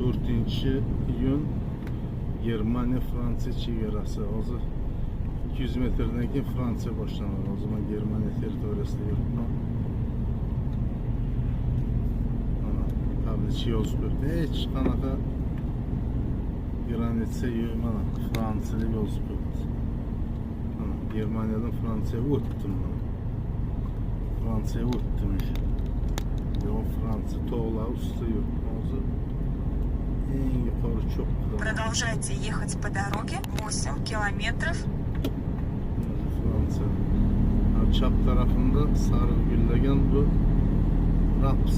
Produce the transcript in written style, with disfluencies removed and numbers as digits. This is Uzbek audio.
4-iyun, Germaniya Fransiya chegarasi. Hozir 200 metrdan keyin Fransiya boshlanadi. Hozir men Germaniya territoriyasida yuribman. Mana табличка yozib qo'yibdi. Hech qanaqa граница yo'q, mana Fransiya deb yozib qo'yibdi. Mana Germaniyadan Fransiyaga o'tdim mana. Fransiyaga o'tdim уже. Yo'q, Fransiya tog'lar ustida yuribman hozir. Eng yuqori cho'qqidan. Продолжайте ехать по дороге 8 километров. Fransiya. Ha, chap tarafimda sariq gullagan bu raps.